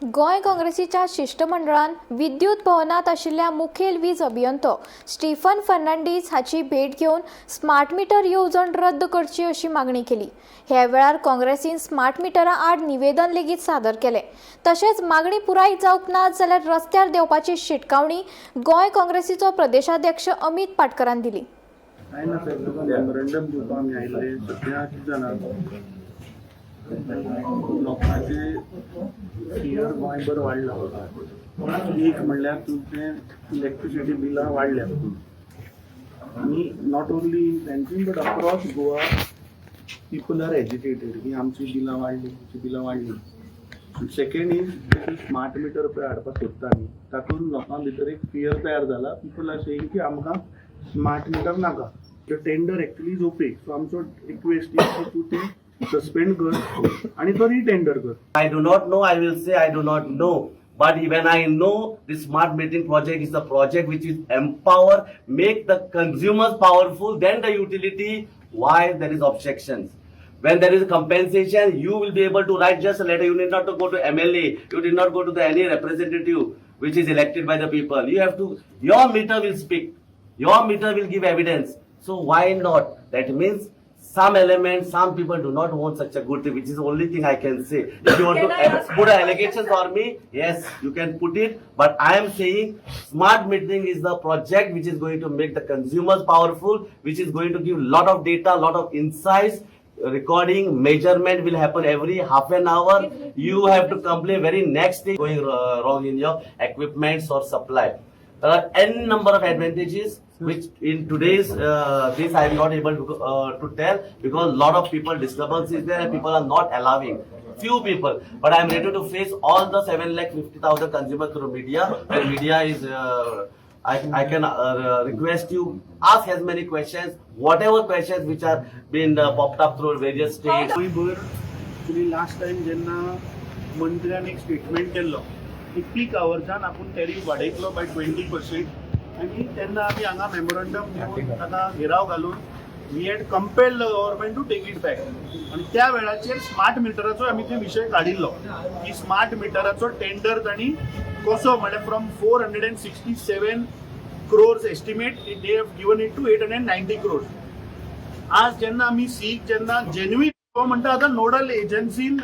गोंय काँग्रेसीच्या शिश्टमंडळान विद्युत भवनात आशिल्ल्या मुखेल वीज अभियंतो स्टीफन फर्नांडीस हाची भेट घेवन स्मार्ट मिटर येवजण रद्द करची अशी मागणी केली. ह्या वेळार काँग्रेसीन स्मार्ट मिटरा आड निवेदन लेगीत सादर केलें. तशेंच मागणी पुराय जावंक ना जाल्यार रस्त्यार देंवपाची शिटकावणी गोंय काँग्रेसीचो प्रदेशाध्यक्ष अमीत पाटकरान दिली. काय ना साहेब, तुका मेमोरंडम दिवपाक आमी आयिल्ले. सद्या कितें जालां, लोकांचे फियर गोंयभर वाडला. एक म्हणल्यार तुमचे इलेक्ट्रिसिटी बिलां वाडल्या आनी not only in Panjim but across Goa people are agitated की आमची बिलां वाडली, आमची बिलां वाडली. सेकंड is, smart meter पळय हाडपाक सोदता न्ही, तातूंत लोकां भितर एक फियर तयार जाला. पिपल are saying की आमकां स्मार्ट मिटर नाका. The tender actually is opaque, so आमचो रिक्वेस्ट is की तूं तें सस्पेंड कर आनी तो रिटेंडर कर. I do not know, I will say I do not know. But when I know, this smart metering project is a project which is empower, make the consumers powerful, then the utility, why there is objections? When there is compensation, you will be able to write just a letter. You need not to go to MLA. You did not go to the any representative which is elected by the people. You have to, your meter will speak. Your meter will give evidence. So why not? That means some elements, some people do not want such a good thing, which is the only thing I can say. If you want Can to I ask put one allegations question, sir? On me, yes, you can put it. But I am saying smart metering is the project which is going to make the consumers powerful, which is going to give lot of data, lot of insights. Recording, measurement will happen every half an hour. You have to complain very next day going wrong in your equipments or supply. There are n number of advantages which in today's this I am not able to tell because lot of people disturbance is there and people are not allowing, few people, but I am ready to face all the 7,50,000 consumers through media and media is I can request you, ask as many questions, whatever questions which are been popped up through various states. गोंयभर actually last time जेन्ना मंत्र्यान एक statement केल्लो की पीक आवर्सान आपूण tariff वाडयतलो बाय 20% आनी तेन्ना आमी हांगा मेमोरंडम दिवन ताका घेराव घालून we had compelled the government to take it back. आनी त्या वेळाचेर स्मार्ट मिटराचो आमी ते विशय काडिल्लो की स्मार्ट मिटराचो टेंडर तांणी कसो, म्हळ्यार from 467 crores estimate, they have given it to 890 crores. आज जेन्ना आमी सीक जेन्ना जेन्युइन तो म्हणटा, आतां नोडल एजन्सीन,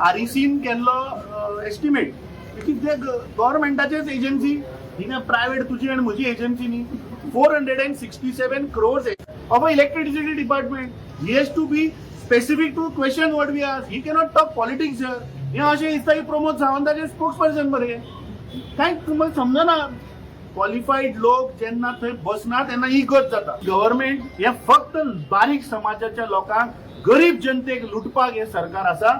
आरईसीन केल्लो एस्टिमेट, because ते गव्हर्मेंटाचेच एजन्सी ही ना, प्रायव्हेट तुजी आनी म्हजी एजन्सी न्ही. 467 crores of a electricity department, he has to be specific to question what we ask. He cannot talk politics here. हें अशें दिसता की प्रमोद सावंताचे स्पोक्स पर्सन मरे. कांय तुमकां समजना. क्वॉलिफाईड लोक जेन्ना थंय बसना तेन्ना ही गत जाता. गव्हर्मेंट हे फक्त बारीक समाजाच्या लोकांक, गरीब जनतेक लुटपाक हे सरकार आसा.